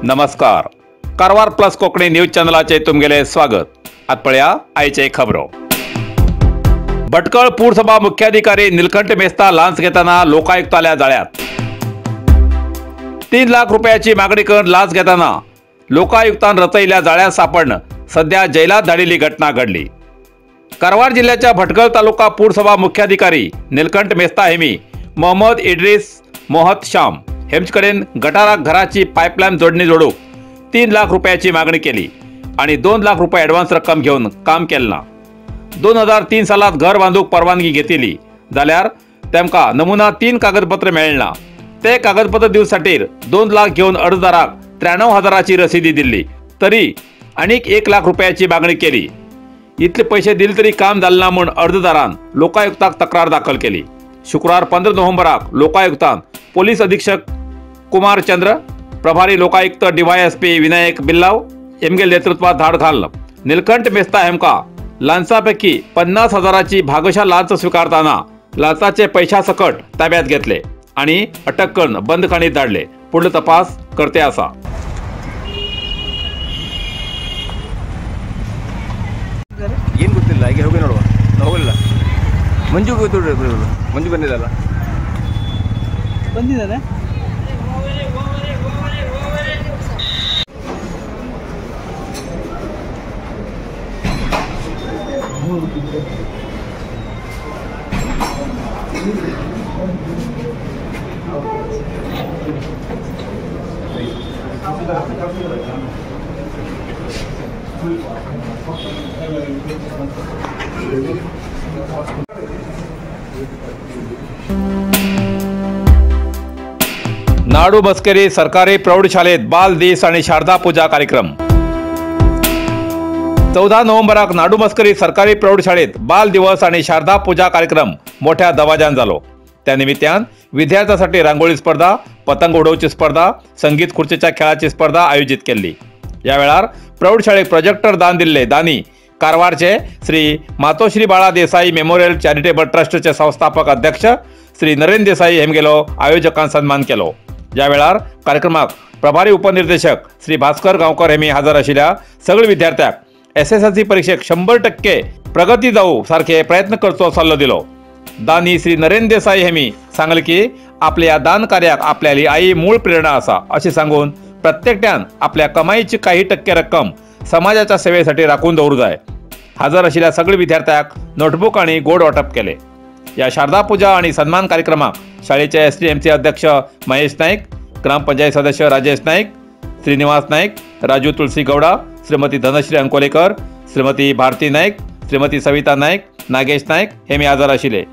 नमस्कार, Karwar plus Konkani news चॅनलाचे तुमगेले स्वागत। आत पळया आयचे खबरो। भटकळ पुरसभा मुख्याधिकारी निलकंठ मेस्ता लांच घेताना लोकायुक्ताल्या जाळ्यात। 3 लाख रुपयाची मागणी करून लांच घेताना लोकायुक्तान रचयिल्ल्या जाळ्यात सापडणं सध्या जैलात धाडिल्ली घटना घडली। कारवार जिल्ह्याच्या भटकळ तालुका पुरसभा मुख्याधिकारी निलकंठ मेस्ता हेमी मोहम्मद इड्रीस मोहत शाम हेमचकडेन गटाराक घराची पायपलायन जोडणी जोडूक 3 लाख रुपयाची मागणी केली आणि 2 लाख रुपये ॲडव्हान्स रक्कम घेऊन काम केलं ना। 2003 सालात घर बांधूक परवानगी घेतली जाल्यार तेमका नमुना 3 कागदपत्र मेळना। ते कागदपत्र दिवसाठी 2 लाख घेऊन अर्जदाराक 93,000ची रसिदी दिली तरी आणीक 1 लाख रुपयाची मागणी केली। इतले पैसे दिले तरी काम जालें ना म्हूण अर्जदारान लोकायुक्ताक तक्रार दाखल केली। शुक्रार 15 नोव्हेंबराक लोकायुक्तान पोलीस अधीक्षक कुमार चंद्र, प्रभारी लोकायुक्त डीवायएसपी विनायक बिल्लाव हेमगेल नेतृत्वात धाड घाललं। निलकंठ मेस्ता हेमका लांचापैकी 50,000ची भागशा लांच स्वीकारताना लांचाचे पैशासकट ताब्यात घेतले आणि अटक करून बंदखानीत धाडले। पुढलो तपास करते आसा। ಏನು ಗೊತ್ತಿಲ್ಲ, ಈಗ ಹೋಗಿ ನೋಡುವ. ಹೋಗಲಿಲ್ಲ, ಮಂಜು ಮಂಜು ಬಂದಿದ್ದಲ್ಲ, ಬಂದಿದ್ದಾನೆ. नाडू मस्करी सरकारी प्रौढशाळेत बाल दीस आणि शारदा पूजा कार्यक्रम। 14 नोव्हेंबराक नाडू मस्करी सरकारी प्रौढशाळेत बाल दिवस आणि शारदा पूजा कार्यक्रम मोठ्या दबाज्यान झालो। त्या निमित्तान विद्यार्थ्यांसाठी रांगोळी स्पर्धा, पतंग उडोवची स्पर्धा, संगीत खुर्चीच्या खेळाची स्पर्धा आयोजित केली। या वेळार प्रौढशाळेक प्रोजेक्टर दान दिल्ले दानी कारवारचे श्री मातोश्री बाळा देसाई मेमोरियल चॅरिटेबल ट्रस्टचे संस्थापक अध्यक्ष श्री नरेंद्र देसाई हेमगेलो आयोजकां सन्मान केलो। या वेळार कार्यक्रमाक प्रभारी उपनिर्देशक श्री भास्कर गांवकर हेमी हजर आशिल्ल्या सगळे विद्यार्थ्यांक SSLC परीक्षेक 100% प्रगती जावू सारखे प्रयत्न करचो सल्लो दिलो। दानी श्री नरेंद्र देसाई हेमी सांगले की आपल्या दान कार्याक आपल्याली आई मूळ प्रेरणा आसा अशें सांगून प्रत्येकट्यान आपल्या कमाईची काही टक्के रक्कम समाजाच्या सेवेसाठी राखून दवरूं जाय। हजर आशिल्ल्या सगळे विद्यार्थ्यांक नोटबुक आणि गोड वाटप केले। या शारदा पूजा आणि सन्मान कार्यक्रमाक शाळेचे SDMC अध्यक्ष महेश नाईक, ग्रामपंचायत सदस्य राजेश नाईक, श्रीनिवास नाईक, राजू तुळसी गौडा, श्रीमती धनश्री अंकोलेकर, श्रीमती भारती नाईक, श्रीमती सविता नाईक, नागेश नाईक हे मी हजर आशिल्ले।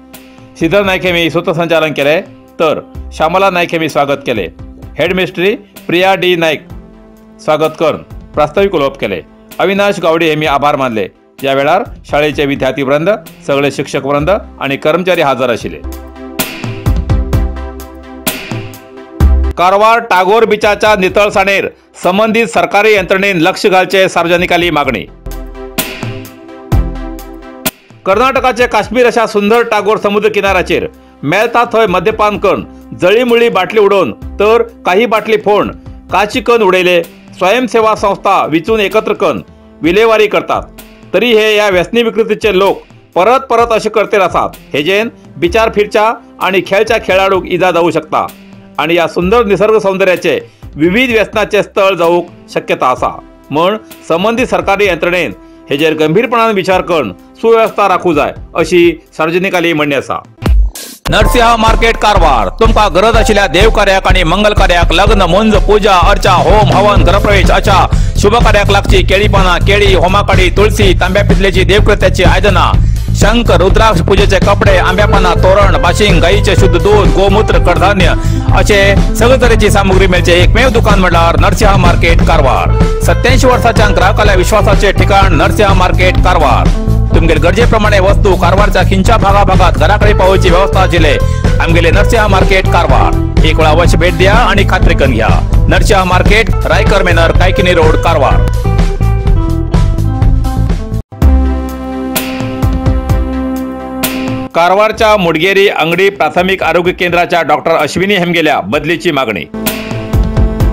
श्रीधर नाईक हे मी सूत्रसंचालन केले तर श्यामला नाईक हे मी स्वागत केले। हेडमिस्ट्री प्रिया डी नाईक स्वागत करून प्रास्ताविक उलोवप केले। अविनाश गावडे हे मी आभार मानले। या वेळार शाळेचे विद्यार्थी वृंद, सगळे शिक्षक वृंद आणि कर्मचारी हजर आशिल्ले। कारवार टागोर बीचाच्या नितळसाणेर संबंधित सरकारी यंत्रणेन लक्ष घालचे सार्वजनिकाली मागणी। कर्नाटकाचे काश्मीर अशा सुंदर टागोर समुद्र किनाऱ्याचेर मेळता थंय मद्यपान करून जळीमुळी बाटली उडोवन तर काही बाटली फोड काची कन उडयले स्वयंसेवा संस्था विचून एकत्र करून विलेवारी करतात। तरी हे या व्यसनी विकृतीचे लोक परत परत अशे करतेर आसात। हेजेन बिचार फिरच्या आणि खेळच्या खेळाडूक इजा जाऊ शकता आणि या सुंदर निसर्ग सौंदर्याचे विविध व्यसनाचे स्थळ जाऊक शक्यता आसा। म्हण संबंधित सरकारी यंत्रणेन हेजेर गंभीरपणान विचार करून सुव्यवस्था राखू जाय अशी सार्वजनिकाली म्हणणी आसा। नरसिंह मार्केट कारवार तुमका गरज आशिल्ल्या देवकार्याक आणि मंगल कार्याक लग्न, मुंज, पूजा अर्चा, होम हवन, गृहप्रवेश अशा शुभ कार्याक लागची केळी पाना, केळी, होमाकाडी, तुळसी, तांब्या पितलेची देवकृत्याची आयदना, शंख, रुद्राक्ष, पूजेचे कपडे, आंब्यापाना, तोरण, बाशिंग, गाईचे शुद्ध दूध, गोमूत्र, कडधान्य असे सगळे तरेची सामुग्री मेळचे एकमेव दुकान म्हळ्यार नरसिंह मार्केट कारवार। 87 वर्षाच्या ग्राहकाला विश्वासाचे ठिकाण नरसिंह मार्केट कारवार। तुमगेल गरजेप्रमाणे वस्तू कारवारच्या खिंच्या भागाभागात घराकडे पावोवची व्यवस्था आशिल्ले आमगेले नरसिंह मार्केट कारवार। एक वेळा अवश्य भेट द्या आणि खात्री करून घ्या. Narasimha market, Raikar manor, Kaikini road, Karwar. कारवारच्या Mudgeri Angadi प्राथमिक आरोग्य केंद्राच्या डॉक्टर अश्विनी हेमगेल्या बदलीची मागणी.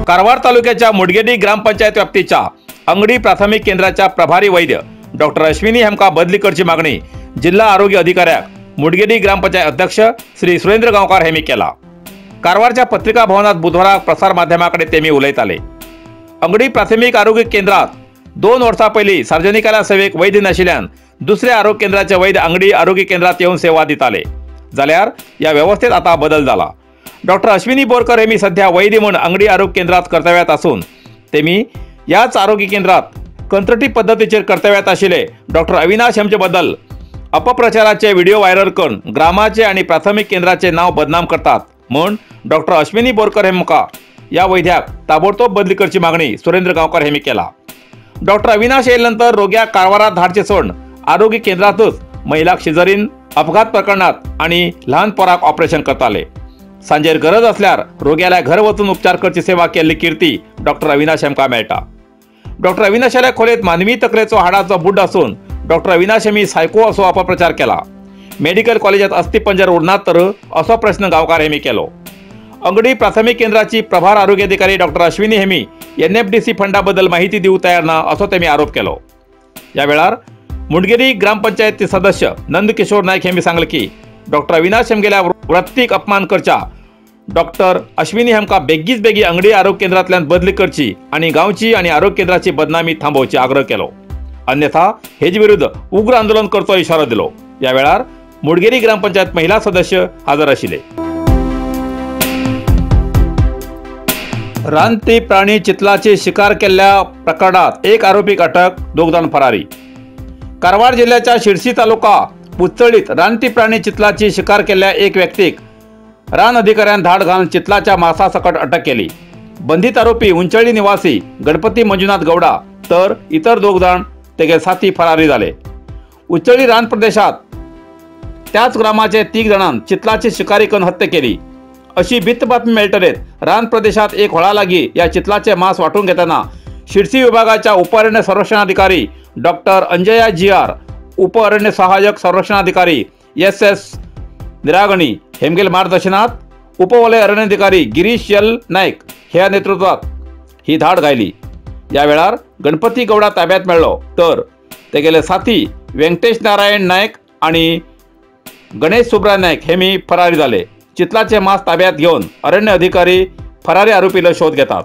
कारवार तालुक्याच्या मुडगेरी ग्रामपंचायत व्याप्तीच्या अंगडी प्राथमिक केंद्राच्या प्रभारी वैद्य डॉक्टर अश्विनी हेमका बदली करची मागणी जिल्हा आरोग्य अधिकाऱ्याक मुडगेरी ग्रामपंचायत अध्यक्ष श्री सुरेंद्र गांवकार हेमी केला. कारवारच्या पत्रिका भवनात बुधवारा प्रसार माध्यमाकडे तेमी उलयताले. अंगडी प्राथमिक आरोग्य केंद्रात 2 वर्सां पयलीं सार्वजनिकाल्या सेवेक वैद्य नाशिल्ल्यान दुसऱ्या आरोग्य केंद्राचे वैद्य अंगडी आरोग्य केंद्रात येवन सेवा दिताले. जाल्यार ह्या व्यवस्थेत आता बदल जाला. डॉक्टर अश्विनी बोरकर हेमी सध्या वैद्य म्हूण अंगडी आरोग्य केंद्रात कर्तव्यात आसून तेमी ह्याच आरोग्य केंद्रात कंत्रटी पद्दतीचेर कर्तव्यात आशिल्ले डॉक्टर अविनाश हेमचे बद्दल अपप्रचाराचे व्हिडिओ व्हायरल करून ग्रामाचे आणि प्राथमिक केंद्राचे नाव बदनाम करतात म्हूण डॉक्टर अश्विनी बोरकर हेमका या वैद्याक ताबडतोब बदली करची मागणी सुरेंद्र गांवकर हेमी केला. डॉक्टर अविनाश येयले नंतर रोग्याक कारवारात धाडचे सोडून आरोग्य केंद्रातच महिलाक शिजरीन अपघात प्रकरणात आणि ल्हान पोराक ऑपरेशन करताले. सांजेर गरज असल्यार रोग्याला घर वचून उपचार करची सेवा केल्ली कीर्ती डॉक्टर अविनाश हेमका मेळटा. डॉक्टर अविनाशाल्या खोलेत मानवी तकलेचो हाडाचो बुड्ड आसून डॉक्टर अविनाश हेमी सायको असो अपप्रचार केला. मेडिकल कॉलेजात अस्थिपंजर उरनात तर असो प्रश्न गांवकार हेमी केलो. अंगडी प्राथमिक केंद्राची प्रभार आरोग्य अधिकारी डॉक्टर अश्विनी हेमी NFDC फंडाबद्दल माहिती दिवंक तयार ना असो तेमी आरोप केलो. या वेळार मुडगेरी ग्रामपंचायतचे सदस्य नंदकिशोर नाईक हेमी सांगले की डॉक्टर अविनाश हेमगेल्या वृत्तीक अपमान करच्या डॉक्टर अश्विनी हेमका बेगीच बेगी अंगडी आरोग्य केंद्रांतल्यान बदली करची आणि गांवची आणि आरोग्य केंद्राची बदनामी थांबोवची आग्रह केलो. अन्यथा हेजे विरुद्ध उग्र आंदोलन करचो इशारो दिलो. या वेळार मुडगेरी ग्रामपंचायत महिला सदस्य हजर आशिल्ले. रानटी प्राणी चितलाची शिकार केल्ल्या प्रकरणात एक आरोपीक अटक, 2 जाण फरारी. कारवार जिल्ह्याच्या शिरसी तालुका पुचळीत रानटी प्राणी चितलाची शिकार केल्ल्या एक व्यक्तीक रान अधिकाऱ्यान धाड घालून चितलाच्या मांसासकट अटक केली. बंधित आरोपी उंचळी निवासी गणपती मंजुनाथ गौडा तर इतर 2 जाण तेगे साथी फरारी जाले. उंचळी रान प्रदेशात त्याच ग्रामाचे 3 जाणांन चितलाची शिकारी करून हत्या केली अशी भीत बातमी मेळटलेत रान प्रदेशात एक होळा लागी या चितलाचे मांस वाटून घेताना शिरसी विभागाच्या उपअरण्य संरक्षणाधिकारी डॉक्टर अंजया GR, उपअरण्य सहाय्यक संरक्षणाधिकारी SS निरागणी हेमगेल मार्गदर्शनात उपवलय अरण्याधिकारी गिरीश एल नाईक ह्या नेतृत्वात ही धाड घायली. या वेळार गणपती गौडा ताब्यात मेळ्ळो तर तेगेले साथी व्यंकटेश नारायण नाईक आणि गणेश सुब्रा नाईक हे मी फरारी झाले. चितलाचे मांस ताब्यात घेऊन अरण्य अधिकारी फरारी आरोपीला शोध घेतात.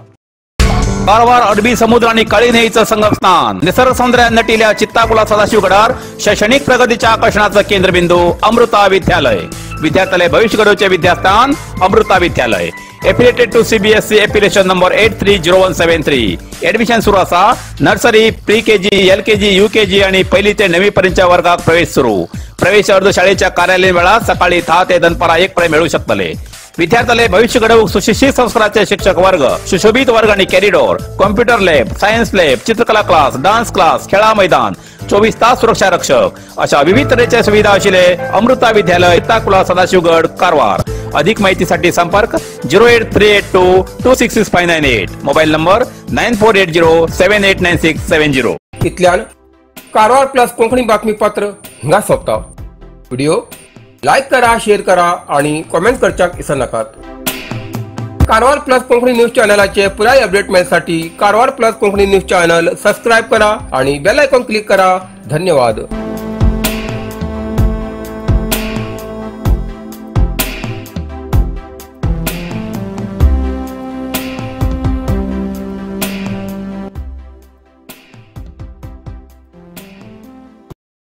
कारवार अरबी समुद्र आणि काळी न्हंयेचं संगमस्थान, निसर्ग सौंदर्यात नटिल्या चित्ताकुला सदाशिवगडार शैक्षणिक प्रगतीच्या आकर्षणाचं केंद्रबिंदू अमृता विद्यालय. विद्यार्थ्यालय भविष्य घडवचे विद्यास्थान Amrita Vidyalaya. Affiliated to CBSE affiliation number 830173. Admission सुरू असा. Nursery, pre KG, LKG, UKG आणि पहिली ते 9वी पर्यंतच्या वर्गात प्रवेश सुरू. प्रवेश अर्ज शाळेच्या कार्यालयीन वेळात सकाळी 10 ते दनपारा 1 पर्यंत मिळू शकतले. विद्यार्थ्याले भविष्य घडवूक सुशिक्षित संस्काराचे शिक्षक वर्ग, सुशोभित वर्ग आणि corridor, computer lab, science lab, चित्रकला क्लास, डान्स क्लास, खेळा मैदान, 24 तास सुरक्षा रक्षक अशा विविध तऱ्हेच्या सुविधा आशिल्ले अमृता विद्यालय, चित्ताकुला, सदाशिवगड, कारवार. अधिक माहितीसाठी संपर्क 08382 266598, मोबाईल नंबर 9480789670. इतल्यान कारवार प्लस कोंकणी बातमीपत्र हिंगा सोंपता. व्हिडिओ लायक करा, शेअर करा आणि कॉमेंट करच्याक विसरनाकात. कारवार प्लस कोंकणी न्यूज चॅनलाचे पुराय update मेळसाठी Karwar plus Konkani news channel subscribe करा आणि बेल आयकॉन क्लिक करा. धन्यवाद.